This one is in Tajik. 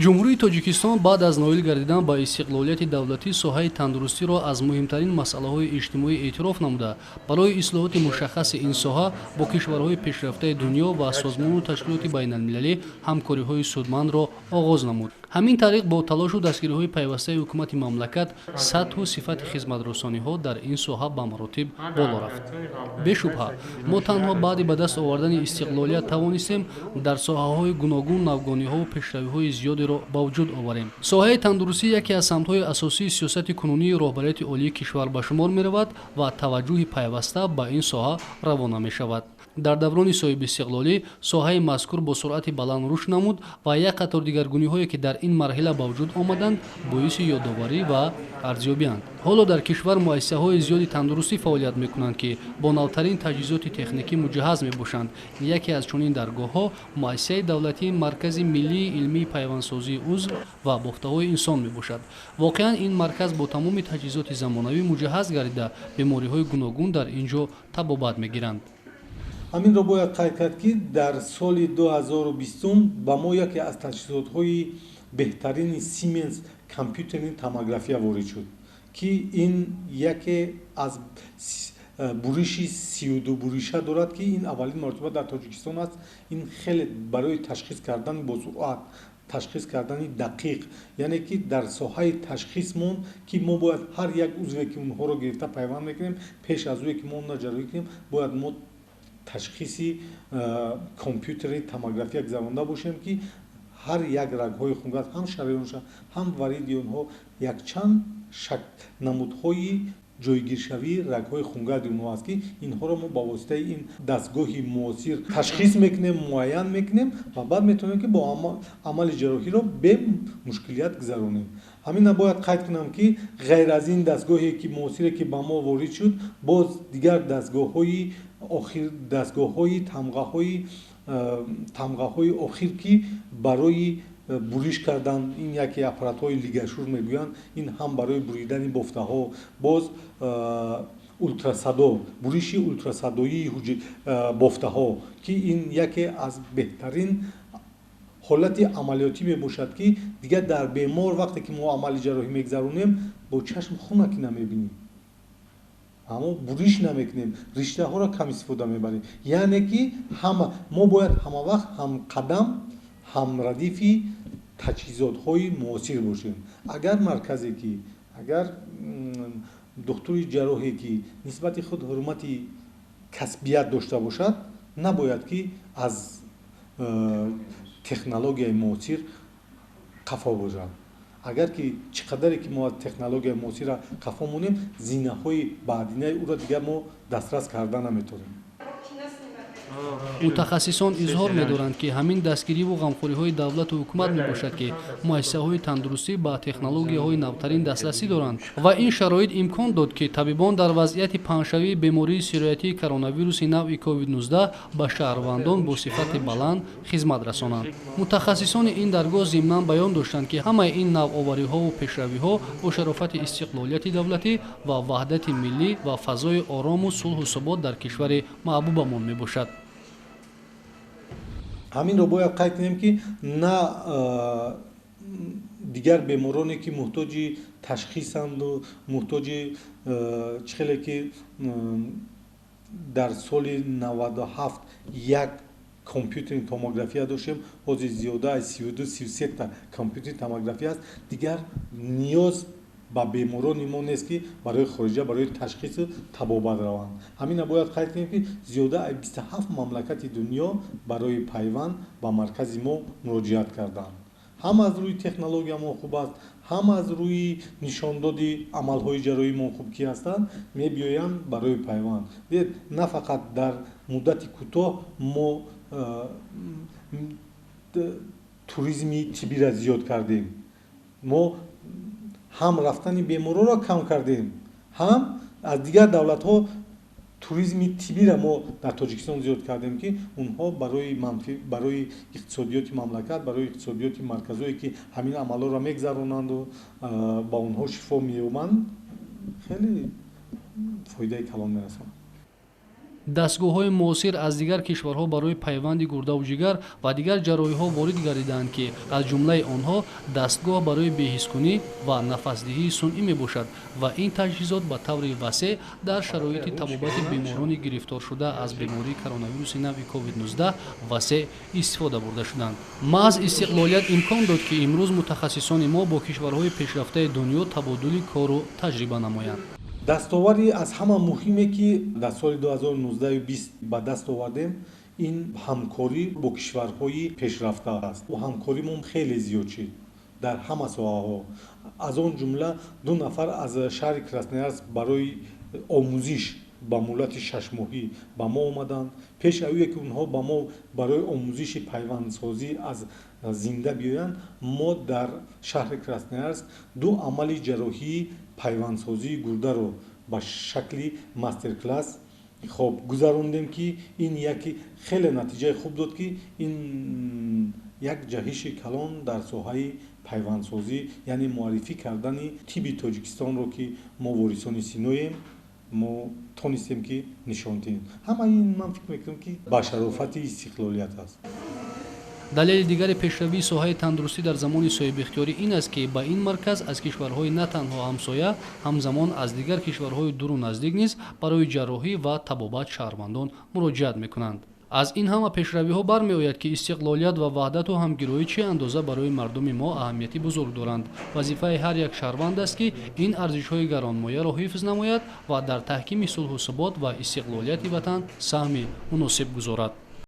Ҷумҳурии Тоҷикистон баъд аз ноил гардидан ба истиқлолияти давлатӣ соҳаи тандурустиро аз муҳимтарин масъалаҳои иҷтимоӣ эътироф намуда, барои ислоҳоти мушаххаси ин соҳа бо кишварҳои пешрафтаи дунё ва созмону ташкилоти байналмилалӣ ҳамкориҳои судмандро оғоз намуд. Ҳамин тариқ, бо талошу дастгириҳои пайвастаи ҳукумати мамлакат сатҳу сифати хизматрасониҳо дар ин соҳа ба маротиб боло рафт. Бешубҳа, мо танҳо баъди ба даст овардани истиқлолият тавонистем дар соҳаҳои гуногун навгониҳову пешравиҳои зиёдеро ба вуҷуд оварем. Соҳаи тандурустӣ яке аз самтҳои асосии сиёсати кунунии роҳбарияти олии кишвар ба шумор меравад ва таваҷҷӯҳи пайваста ба ин соҳа равона мешавад. Дар даврони соҳибистиқлолӣ соҳаи мазкур бо суръати баланд рушд намуд ва як қатор дигаргуниҳое, ки дар ин марҳила ба вуҷуд омаданд, боиси ёдоварӣ ва арзёбианд. Ҳоло дар кишвар муассисаҳои зиёди тандурустӣ фаъолият мекунанд, ки бо навтарин таҷҳизоти техникӣ муҷаҳҳаз мебошанд. Яке аз чунин даргоҳҳо муассисаи давлатии Маркази миллии илмии пайвандсозии узв ва бофтаҳои инсон мебошад. Воқеан, ин марказ бо тамоми таҷҳизоти замонавӣ муҷаҳҳаз гардида, бемориҳои гуногун дар ин ҷо табобат мегиранд. Ҳаминро бояд қайд кард, ки дар соли 2020 ба мо яке аз таҷҳизотҳои беҳтарини Сименс компютерни томография ворид шуд, ки ин яке аз буриши 32 буриша дорад, ки ин аввалин маротиба дар Тоҷикистон аст. Ин хеле барои ташхис кардани босуръат, ташхис кардани дақиқ, яъне ки дар соҳаи ташхисмон, ки мо бояд ҳар як узве, ки онҳоро гирифта пайванд мекунем, пеш аз ӯе ки мо онро ҷарроҳӣ кунем, бояд мо ташхиси компютери томография гузаронда бошем, ки ҳар як рагҳои хунгард, ҳам шараёнша, ҳам вариди онҳо, якчанд намудҳои ҷойгиршавии рагҳои хунгарди онҳо аст, ки инҳоро мо ба воситаи ин дастгоҳи муосир ташхис мекунем, муайян мекунем ва баъд метавонем, ки бо амали ҷарроҳиро бемушкилият гузаронем. Ҳамина бояд қайд кунам, ки ғайр аз ин дастгоҳе ки муосире, ки ба мо ворид шуд, боз дигар дастгоҳҳои охир, дастгоҳҳои тамғаҳои охир, ки барои буриш кардан, ин яке аппаратҳои LigaSure мегӯянд, ин ҳам барои буридани бофтаҳо, боз ултрасадо, буриши ултрасадоии бофтаҳо, ки ин яке аз беҳтарин ҳолати амалиётӣ мебошад, ки дигар дар бемор, вақте ки мо амали ҷарроҳӣ мегузаронем, бо чашм хунаки намебинем, аммо буриш намекунем, риштаҳоро кам истифода мебарем. Яъне ки ҳама мо бояд ҳамавақт ҳамқадам, ҳамрадифи таҷҳизотҳои муосир бошем. Агар марказе ки, агар духтури ҷарроҳе ки нисбати худ ҳурмати касбият дошта бошад, набояд ки аз технологияи муосир қафо бошад. Агар ки чӣ қадаре ки мо аз технологияи муосира қафо монем, зинаҳои баъдинаи ӯро дигар мо дастрас карда наметавонем. Мутахассисон изҳор медоранд, ки ҳамин дастгириву ғамхориҳои давлату ҳукумат мебошад, ки муассисаҳои тандурустӣ ба технологияҳои навтарин дастрасӣ доранд ва ин шароит имкон дод, ки табибон дар вазъияти паҳншавии бемории сироятии коронавируси навъи COVID-19 ба шаҳрвандон бо сифати баланд хизмат расонанд. Мутахассисони ин даргоҳ зимнан баён доштанд, ки ҳамаи ин навовариҳову пешравиҳо бо шарофати истиқлолияти давлатӣ ва ваҳдати миллӣ ва фазои орому сулҳу субот дар кишвари маҳбубамон мебошад. Ҳаминро бояд қайд кунем, ки на дигар бемороне, ки муҳтоҷи ташхисанду муҳтоҷи чӣ хеле ки дар соли 97 як компютерни томография доштем, ҳозир зиёда аз 32, 33-та компютерни томография аст. Дигар ниёз ба беморони мо нест, ки барои хориҷа барои ташхису табобат раванд. Ҳамина бояд қайд кунем, ки зиёда аз 27 мамлакати дунё барои пайванд ба маркази мо муроҷиат карданд. Ҳам аз рӯи технология мо хуб аст, ҳам аз рӯи нишондоди амалҳои ҷарроҳии мо хуб ки ҳастанд, мебиёянд барои пайванд. Дидед, на фақат дар муддати кӯтоҳ мо туризми тиббиро зиёд кардем, мо ҳам рафтани беморҳоро кам кардем, ҳам аз дигар давлатҳо туризми тиббиро мо дар Тоҷикистон зиёд кардем, ки онҳо барои манфи, барои иқтисодиёти мамлакат, барои иқтисодиёти марказҳое, ки ҳамин амалҳоро мегузаронанду ба онҳо шифо меёбанд, хеле фоидаи калон мерасонад. Дастгоҳҳои муосир аз дигар кишварҳо барои пайванди гурдаву ҷигар ва дигар ҷарроҳиҳо ворид гардидаанд, ки аз ҷумлаи онҳо дастгоҳ барои беҳискунӣ ва нафасдиҳии сунъӣ мебошад ва ин таҷҳизот ба таври васеъ дар шароити табобати беморони гирифторшуда аз бемории коронавируси нави COVID-19 васеъ истифода бурда шуданд. Маҳз истиқлолият имкон дод, ки имрӯз мутахассисони мо бо кишварҳои пешрафтаи дунё табодули кору таҷриба намоянд. Дастовари аз ҳама муҳиме, ки дар соли 2019-20 ба даст овардем, ин ҳамкорӣ бо кишварҳои пешрафта аст. Ҳамкоримон хеле зиёд шид дар ҳама соҳаҳо. Аз он ҷумла 2 нафар аз шаҳри Красноярск барои омӯзиш ба муҳлати 6 моҳӣ ба мо омаданд. Пеш аз ӯе ки онҳо ба мо барои омӯзиши пайвандсозӣ аз зинда биёянд, мо дар шаҳри Красноярск 2 амали ҷарроҳии пайвандсозии гурдаро ба шакли мастер-класс хоб гузарондем, ки ин яке хеле натиҷаи хуб дод, ки ин як ҷаҳиши калон дар соҳаи пайвандсозӣ, яъне муаррифӣ кардани тибби Тоҷикистонро, ки мо ворисони Синоем, мо тонистем, ки нишон диҳем. Ҳамаи ин, ман фикр мекунам, ки ба шарофати истиқлолият аст. Далели дигари пешравии соҳаи тандурустӣ дар замони соҳибихтиёрӣ ин аст, ки ба ин марказ аз кишварҳои на танҳо ҳамсоя, ҳамзамон аз дигар кишварҳои дуру наздик низ барои ҷарроҳӣ ва табобат шаҳрвандон муроҷиат мекунанд. Аз ин ҳама пешравиҳо бармеояд, ки истиқлолият ва ваҳдату ҳамгироӣ чӣ андоза барои мардуми мо аҳамияти бузург доранд. Вазифаи ҳар як шаҳрванд аст, ки ин арзишҳои гаронмояро ҳифз намояд ва дар таҳкими сулҳу субот ва истиқлолияти ватан саҳми муносиб гузорад.